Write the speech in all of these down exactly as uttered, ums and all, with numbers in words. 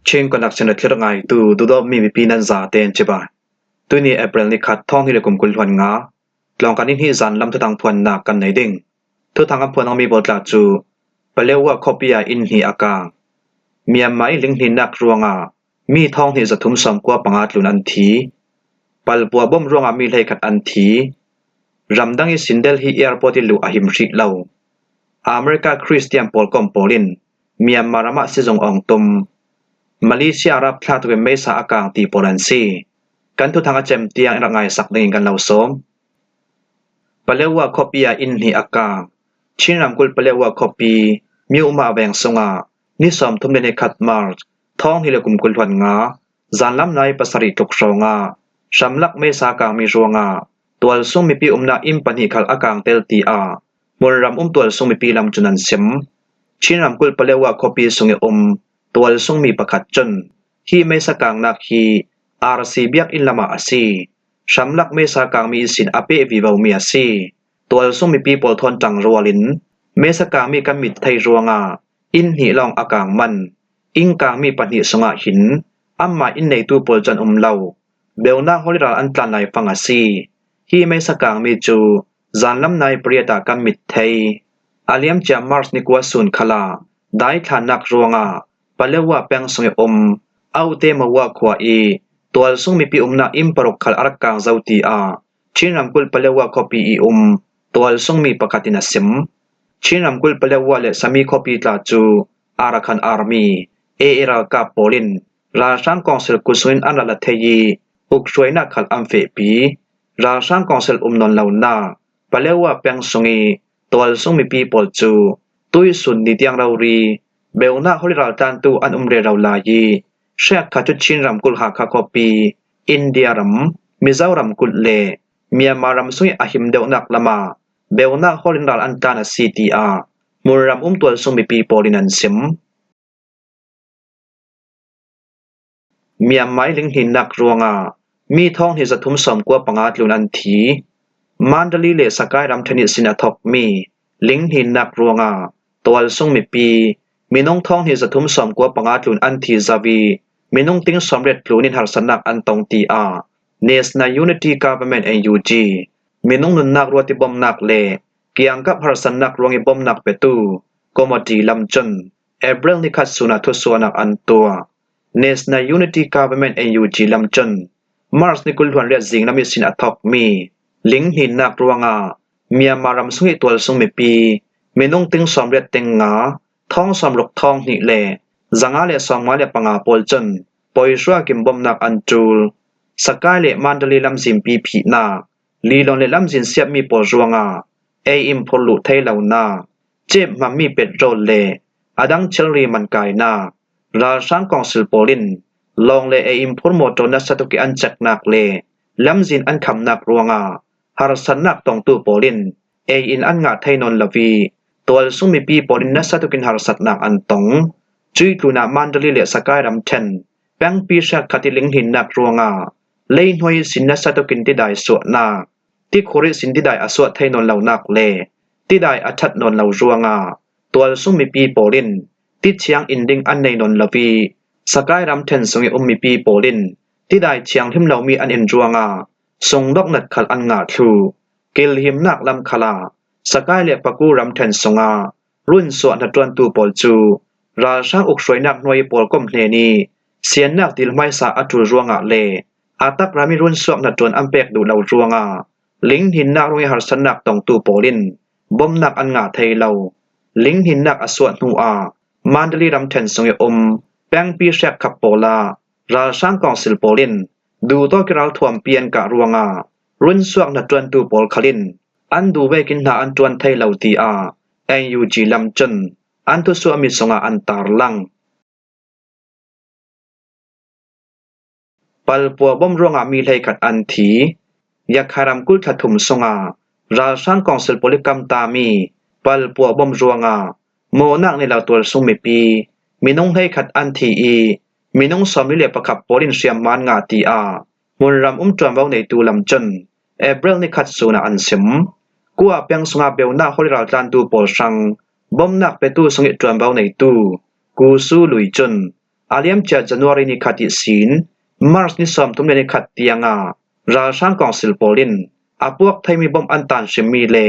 Chin Connection a thlir ngaitu duhdawtmi mipi nan zate in cibai. Tuni April ni khat, thawng hnih le kum kul hluan nga, tlawngkan ni hnih zan lam thuthang phuannak kan nei ding. Thuthang a phuan awmi pawl tla cu Paletwa khuapi ah inn hnih a kang. Myanmar i linghnihnak ruangah mi thawng hnih zathum sawmkua panga tlun an thi. Palpua bom ruangah mi hleikhat an thi. Ramdang ihsin Delhi airport i luh a him hrih lo. America Christian pawlkom pawl in Myanmar ram ah sizung awng tum. Malaysia rap thla tukin meisa a kang ti pawl an si. Kan thuthang a cem tiang in rak ngaisak dingin kan lo sawm. Paletwa khuapi ah inn hnih a kang. Chin ramkulh Paletwa khuapi Myoma veng sungah ni sawmthum le ni khat March, thawng hnih le kum kul hluan nga, zanlam nai pasarih tluk hrawngah hramlak meisa kangmi ruangah tualsung mipi umnak inn pahnih khal a kang tel, tiah hmunram um tualsung mipi lam cun an sim. Chin ramkulh Paletwa khuapi sung i um tualsung mi pakhat cun hi meisa kangnak hi R C biakinn lamah a si. Hramlak meisa kangmi ihsin a peh vivomi a si. Tualsung mipi pawl thawn ṭangrual in meisa kangmi kan mit thei ruangah inn hnih lawng a kang man. Inn kangmi pahnih sungah hin anmah inn neitu pawl cu an um lo. Beunak hawl i ral an tlan laifang a si. Hi meisa kangmi cu zanlam nai pariat ah kan mit thei. A liamcia March ni kua sun khalah daithlannak ruangah Paletwa peng sung i um Aute Mawa khua i tualsung mipi umnak inn paruk khal a rak kang zo, tiah Chin ramkulh Paletwa khuapi i um tualsung mi pakhat in a sim. Chin ramkulh Paletwa le Sami khuapi tla cu Arakan Army, A A ralkap pawl in ralhrang kawngsil kut sungin an ral la thei i ukhruainak khal an fehpi. Ralhrang kawngsil um nawn lonak Paletwa peng sung i tualsung mipi pawl cu tuihsun ni tiang rori beunak hawl i raltlantu an um rero lai i hriak khat cu Chin ramkulh Hakha khuapi, India ram, Mizoram kulh le Myanmar ram sung i a him deuhnak lamah beunak hawl in ral an tlan a si, tiah hmunram um tualsung mipi pawl in an sim. Myanmar i linghnihnak ruangah mi thawng hnih zathum sawmkua panga tlun an thi. Mandalay le Sagaing ramṭhen ihsin a thawkmi linghnihnak ruangah tualsung mipi minung thawng hnih zathum sawmkua panga tlun an thi zo i minung ting sawmriat tlun in harsatnak an tong, tiah National Unity Government, N U G, minung nunnak ruat i bomnak le kiangkap harsatnak ruang i bomnak petu committee lam cun April ni khat sun ah thusuahnak an tuah. National Unity Government, N U G, lam cun March ni kul hluan riat zinglam ihsin a thawkmi linghnihnak ruangah Myanmar ram sung i tualsung mipi minung ting sawmriat ting nga, thawng sawmruk thawng hnih le zanga le sawmnga le panga pawl cun poihruak in bomnak an ṭul. Sagaing le Mandalay lamzinpi phihnak, lilawn le lamzin siapmi pawl ruangah ei in phurluh thei lonak, cep hmammi petrol le a dang thilri man kainak, ralhrang kawngsil pawl in lawng le ei in phur mawṭaw nasa tuk i an ceknak le lamzin an khamnak ruangah harsatnak tongtu pawl in ei in an ngah thei nawn lo i tualsung mipi pawl in nasa tukin harsatnak an tong. Cuih tlunah Mandalay le Sagaing ramṭhen pengpi hriatkhat i linghnihnak ruangah leihnuai ihsin nasa tukin tidai suahnak, tikhur ihsin tidai a suah thei nawn lonak le tidai a ṭhat nawn lo ruangah tualsung mipi pawl in tithiang in ding an nei nawn lo i Sagaing ramṭhen sung i um mipi pawl in tidai thianghlim lomi an in ruangah sungdoknat khal an ngah thluh. Kilhimnak lam khalah Sagaing le Paku ramṭhen sungah runsuak hnaṭuantu pawl cu ralhrang ukhruainak hnuai pawlkom hnen i siannak dil hmaisa a ṭul ruangah le a takram i runsuak hnaṭuan an pek duh lo ruangah linghnihnak ruang i harsatnak tongtu pawl in bomnak an ngah thei lo. Linghnihnak a suah hnu ah Mandalay ramṭhen sung i um pengpi hriakkhap pawl ah ralhrang kawngsil pawl in duhtawk i ralthuampi an kah ruangah runsuak hnaṭuantu pawl khal in an duh vekin hna an ṭuan thei lo, tiah N U G lam cun an thusuahmi sungah an tarlang. Palpua bom ruangah mi hleikhat an thi. Yakha ramkulh thla thum sungah ralhrang kawngsil pawl i kamtami palpua bom ruangah mawhnak nei lo tualsung mipi minung hleikhat an thi i minung sawmli le pakhat pawl in hriamhma an ngah, tiah hmunram um ṭuanvo neitu lam cun April ni khat sun ah an sim. Kua peng sungah beunak hawl i raltlantu pawl hrang bomnak petu sung i ṭuanvo neitu Kusu Lui cun A liamcia January ni khat ihsin March ni sawmthum le ni khat tianga ralhrang kawngsil pawl in a puak theimi bom an tan hrimmi le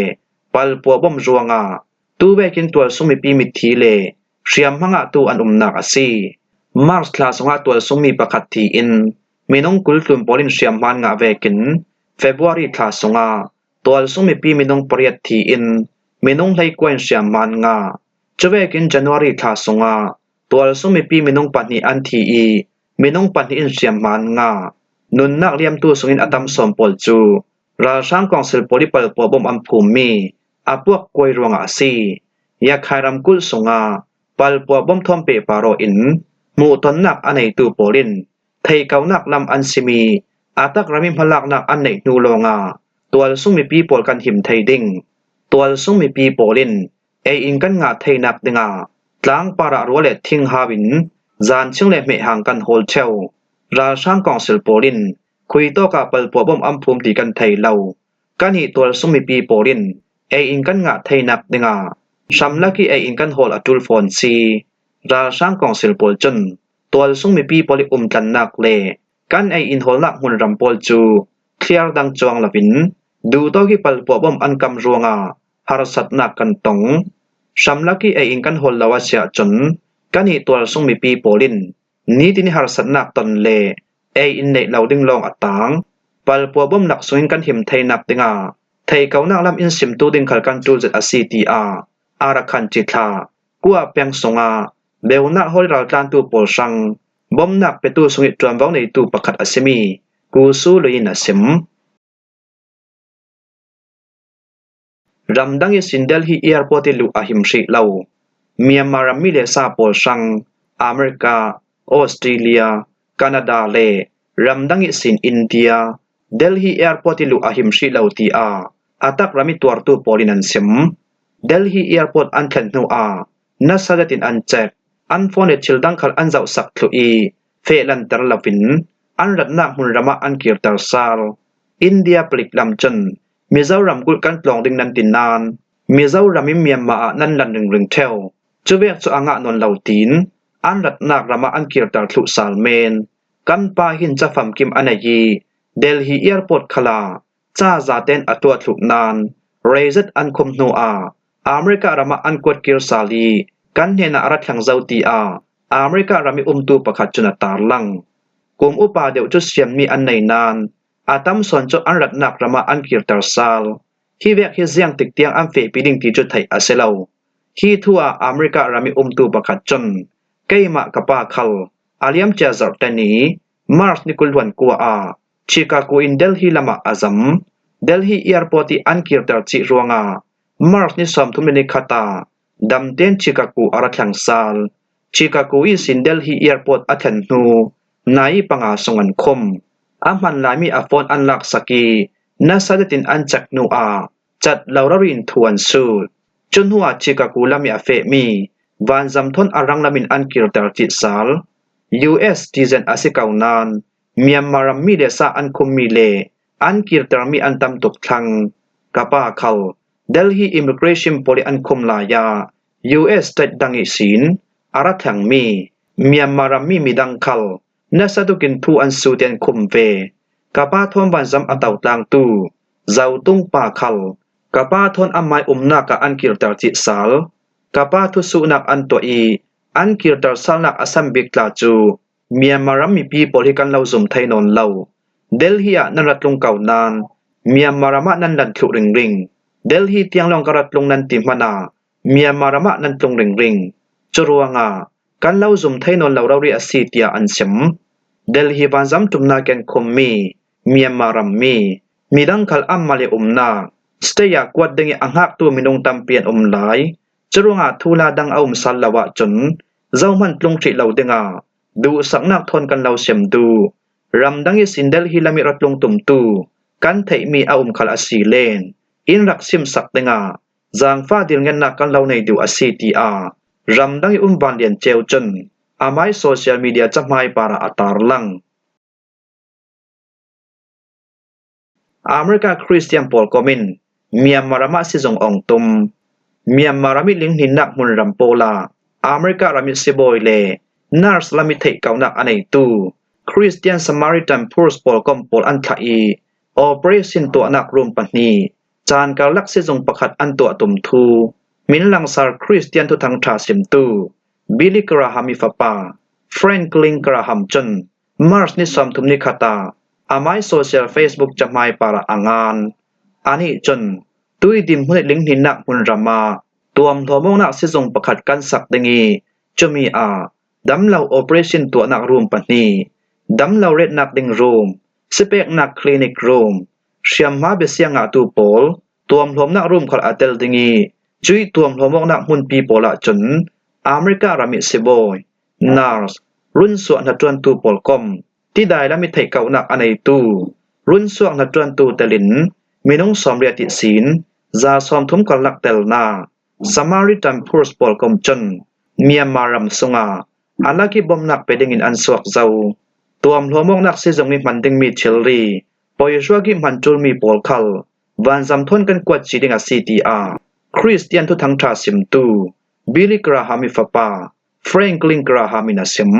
palpua bom ruanga tuvekin tualsung mipi mithi le hriamhma ngahtu an umnak a si. March thla sungah tualsung mi pakhat thi in minung kul tlun pawl in hriamhma an ngah vekin February thla sungah tualsung mipi minung pariat thi in minung hleikua in hriamhma an ngah. Cuvekin January thla sungah tualsung mipi minung pahnih an thi i minung pahnih in hriamhma an ngah. Nunnak liamtu sungin a tam sawm pawl cu ralhrang kawngsil pawl i palpua bom an phummi a puak kuai ruangah a si. Yakhai ramkulh sungah palpua bom thawn pehpar aw in hmuhtonnak a neitu pawl in theikonak lam an simi a tak rami hmalaknak an neih hnu lawngah tualsung mipi pawl kan him thei ding. Tualsung mipi pawl in ei in kan ngah theinak dingah tlangpar ah ruah le thing hau in zanching le hmehhang kan hawl ṭheu. Ralhrang kawngsil pawl in khuitawkah palpua bom an phum ti kan thei lo. Kan ih tualsung mipi pawl in ei in kan ngah theinak dingah hramlak i ei in kan hawl a ṭul fawn si. Ralhrang kawngsil pawl cun tualsung mipi pawl i umtlannak le kan ei in hawlnak hmunram pawl cu thliar dang cuang loin duhtawk i palpua bom an kam ruangah harsatnak kan tong. Hramlak i ei in kan hawl lo a si ahcun kan ih tualsung mipi pawl in nitin i harsatnak ton le ei in neih lo ding lawng a tang. Palpua bom lak sungin kan him theinak dingah theikonak lam in simtu ding khal kan ṭul zet a si, tiah Arakan cithlah kua peng sungah beunak hawl i raltlantu pawl hrang bomnak petu sung i ṭuanvo neitu pakhat a simi Kusu Lui in a sim. Ramdang ihsin Delhi airport i luh a him hrih lo Myanmar rammi le sa pawl hrang America, Australia, Canada le ramdang ihsin India Delhi airport i luh a him hrih lo, tiah a tak ram i tuartu pawl in an sim. Delhi airport an thlen hnuah nasa zetin an cek, an phone le thil dang khal an zohsak thluh i fehlanter loin an ratnak hmunram ah an kirter sal. India palik lam cun Mizoram kulh kan tlawng ding nan ti nain Mizoram in Myanmar ah nan lan ringring ṭheu. Cuvek cu a ngah nawn lo tiin an ratnak ram ah an kirter thluh sal men. Kan pa hin cafam kim a nei i Delhi airport khal ah ca zaten a tuah thluh nain reizet an khum hnuah America ram ah an kuat kir sal i kan hnenah a ra thlang zo, tiah America ram i umtu pakhat cun a tarlang. Kum upa deuh cu siammi an nei nain a tam sawn cu an ratnak ram ah an kirter sal. Hi vek hi ziangtik tiang an fehpi ding ti cu theih a si lo. Hi thu ah America ram i umtu pakhat cun keimah ka pa khal a liamcia zarhten i March ni kul hluan kua ah Chicago in Delhi lamah a zam. Delhi airport i an kirter cih ruangah March ni sawmthum le ni khat ah damten Chicago a ra thlang sal. Chicago ihsin Delhi airport a thlen hnu nai panga sung an khum. A hman laimi a phone an laksak i nasa zetin an cek hnuah cat lo rori in thu an sut. Cu hnuah Chicago lam i a fehmi vanzam thawn a rang lamin an kirter cih sal. U S citizen a si ko nain Myanmar rammi le sa an khummi le an kirtermi an tam tuk thlang. Ka pa khal Delhi immigration pawl i an khum lai ah U S state dang ihsin a ra thlengmi Myanmar rammi midang khal nasa tukin thu an sut i an khum ve. Ka pa thawn vanzam a to tlangtu Zotung pa khal ka pa thawn amai umnak ah an kirter cih sal. Ka pa thusuhnak an tuah i an kirter salnak a sam bik tla cu Myanmar ram mipi pawl hi kan lo zum thei nawn lo. Delhi ah nan ra tlung ko nain Myanmar ram ah nan lan thluh ringring. Delhi tiang lawng ka ra tlung nan ti hmanh ah Myanmar ram ah nan tlung ringring. Cu ruangah kan lo zum thei nawn lo rori a si, tiah an sim. Delhi vanzam ṭumnak i an khummi Myanmar rammi midang khal anmah le umnak state ah kuat ding i a hngaktu minung tampi an um lai. Cu ruangah thuhla dang a um sal lo ahcun zohman tlung hrih lo dingah duhsaknak thawn kan lo sim duh. Ramdang ihsin Delhi lam i ra tlung tumtu kan theihmi a um khal a si len in rak simsak dingah zaangfah dilngennak kan lo nei duh a si, tiah ramdang i um vanlian ceu cun amai social media cahmai parah a tarlang. America Christian pawl kom in Myanmar ram ah sizung ong tum. Myanmar ram i linghninnak hmunram pawl ah America ram i sibawi le nurse lam i theihkauhnak a neitu Christian Samaritan Purse pawlkom pawl an thlah i, operation tuahnak room pahnih, caan karlak sizung pakhat an tuah tum thu min langsar Christian thuthang ṭha simtu Billy Graham i fapa Franklin Graham cun March ni sawmthum ni khat ah amai social Facebook cahmai parah a ngan. Anih cun tuidim hmun i linghninnak hmunram ah tuamhlawm awknak sizung pakhat kan sak ding i, cumi ah damlo operation tuahnak room pahnih, damlo retnak ding room, sipeknak clinic room, hriamhma bia siangngahtu pawl tuamhlawmnak room khal a tel ding i, cuih tuamhlawm awknak hmunpi pawl ahcun America ram i sibawi, nurse, runsuah hnaṭuantu pawlkom, tidai lam i theihkauhnak a neitu runsuak hnaṭuantu telin minung sawmriat ihsin za sawmthum karlak telnak Samaritan Purse pawlkom cun Myanmar ram sungah a lak i bawmhnak pe dingin an suak zo. Tuamhlawm awknak sizung i hman dingmi thilri, poihruak i hman ṭulmi pawl khal vanzam thawn kan kuat cih ding a si, tiah Christian thuthang ṭha simtu Billy Graham i fapa Franklin Graham in a sim.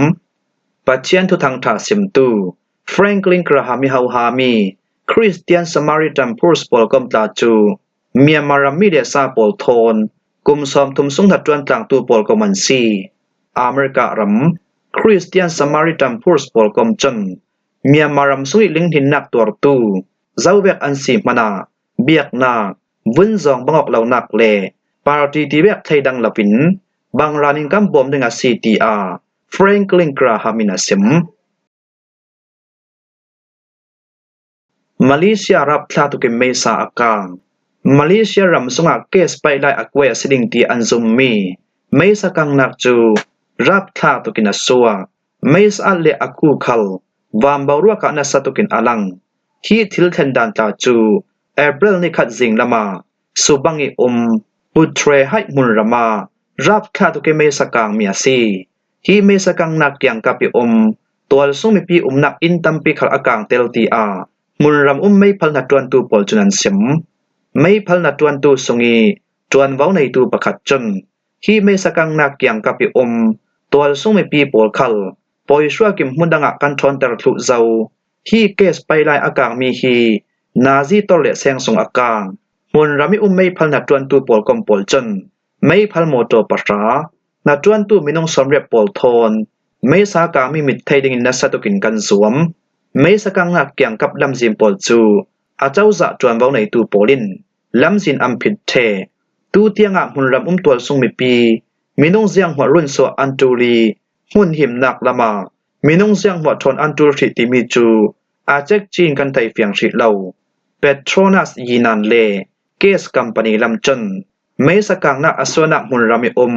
Pathian thuthang ṭha simtu Franklin Graham i hohami Christian Samaritan Purse pawlkom tla cu Myanmar rammi le sa pawl thawn kum sawmthum sung hnaṭuan tlangtu pawlkom an si. America ram Christian Samaritan Purse pawlkom cun Myanmar ram sung i linghninnak tuartu zovek an si hmanah biaknak, vunzawng bangawk lonak le party tivek thleidang loin bangranin kan bawm ding a si, tiah Franklin Graham in a sim. Malaysia rapthla tukin meisa a kang. Malaysia ram sungah case paih lai a kuai a si ding ti an zummi meisa kangnak cu rapthla tukin a suak. Meisa at le a ku khal van boruak ah nasa tukin a lang. Hi thil thlen dan tla cu April ni khat zinglam ah Subang i um Putre Haih hmunram ah rapthla tukin meisa kangmi a si. Hi meisa kangnak kiangkap i um tualsung mipi umnak inn tampi khal a kang tel, tiah hmunram um meiphal hnaṭuantu pawl cun an sim. Meiphal hnaṭuantu sung i ṭuanvo neitu pakhat cun hi meisa kangnak kiangkap i um tualsung mipi pawl khal poihruak in hmun dangah kan ṭhawnter thluh zo. Hi case paih lai a kangmi hi nazi tor le seng sung a kang hmunram i um meiphal hnaṭuantu pawlkom pawl cun meiphal mawṭaw pahra, hnaṭuantu minung sawmriat pawl thawn meisa kangmi mit thei dingin nasa tukin kan zuam. Meisa kangnak kiangkap lamzin pawl cu acozah ṭuanvo neitu pawl in lamzin an phit ṭheh. Tutiangah hmunram um tualsung mipi minung zianghmuah runsuah an ṭul i hmun himnak lamah minung zianghmuah ṭhawn an ṭul hrih timi cu a cekci in kan thei fiang hrih lo. Petronas yinan le gas company lam cun meisa kangnak a suahnak hmunram i um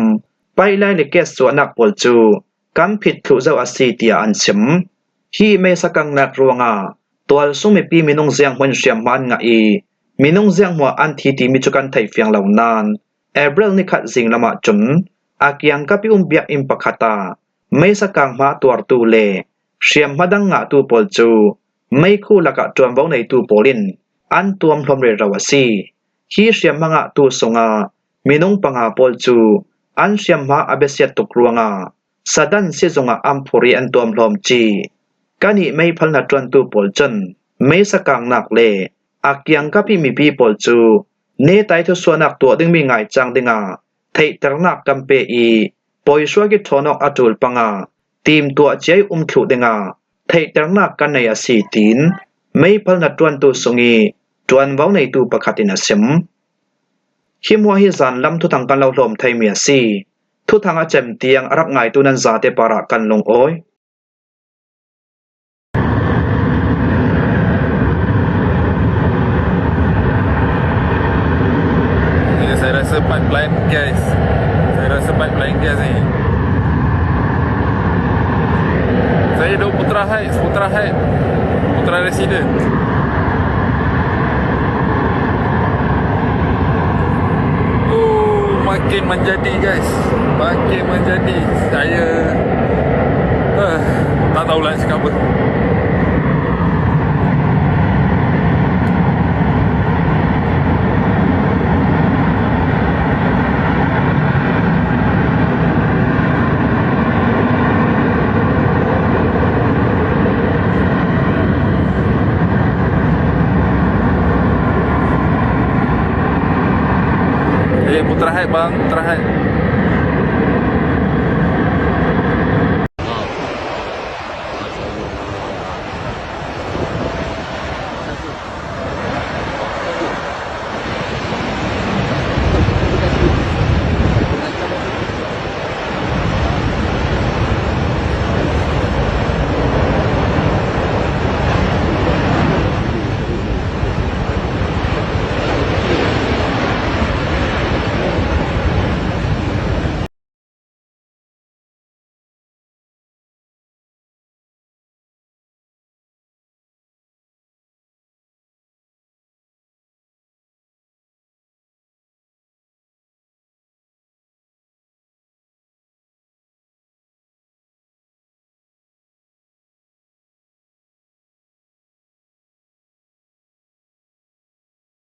paih lai le gas suahnak pawl cu kan phit thluh zo a si, tiah an sim. Hi meisa kangnak ruangah tualsung mipi minung zianghmuah in hriamhma an ngah i minung zianghmuah an thi timi cu kan thei fiang lo nain April ni khat zinglam ah cun a kiangkap i um biakinn pakhat ah meisa kang hma tuartu le hriamhma dang ngahtu pawl cu meikhu lakah ṭuanvo neitu pawl in an tuamhlawm rero a si. Hi hriamhma ngahtu sungah minung panga pawl cu an hriamhma a biasiat tuk ruangah sadan sizungah an phur i an tuamhlawm ci. Kan i meiphal hnaṭuantu pawl cun meisa kangnak le a kiangkap i mipi pawl cu netai thusuahnak tuah dingmi ngaicang dingah theihternak kan pe i poihruak i ṭhawn awk a ṭul pangah timtuah cia i um thluh dingah theihternak kan nei a si, tiin meiphal hnaṭuantu sung i ṭuanvo neitu pakhat in a sim. Hi hmuah hi zanlam thuthang kan lo hlawm theimi a si. Thuthang a cem tiang a rak ngaitu nan zate parah kan lungawi. Eh, saya rasa pipeline gas. Saya rasa pipeline gas ni. Saya duduk Putra Heights, Putra Heights. Putra Residence. Oh, makin menjadi, guys. Makin menjadi. Saya, ah, tak tahulah nak cakap apa. Eh, putra hai bang, putra hai.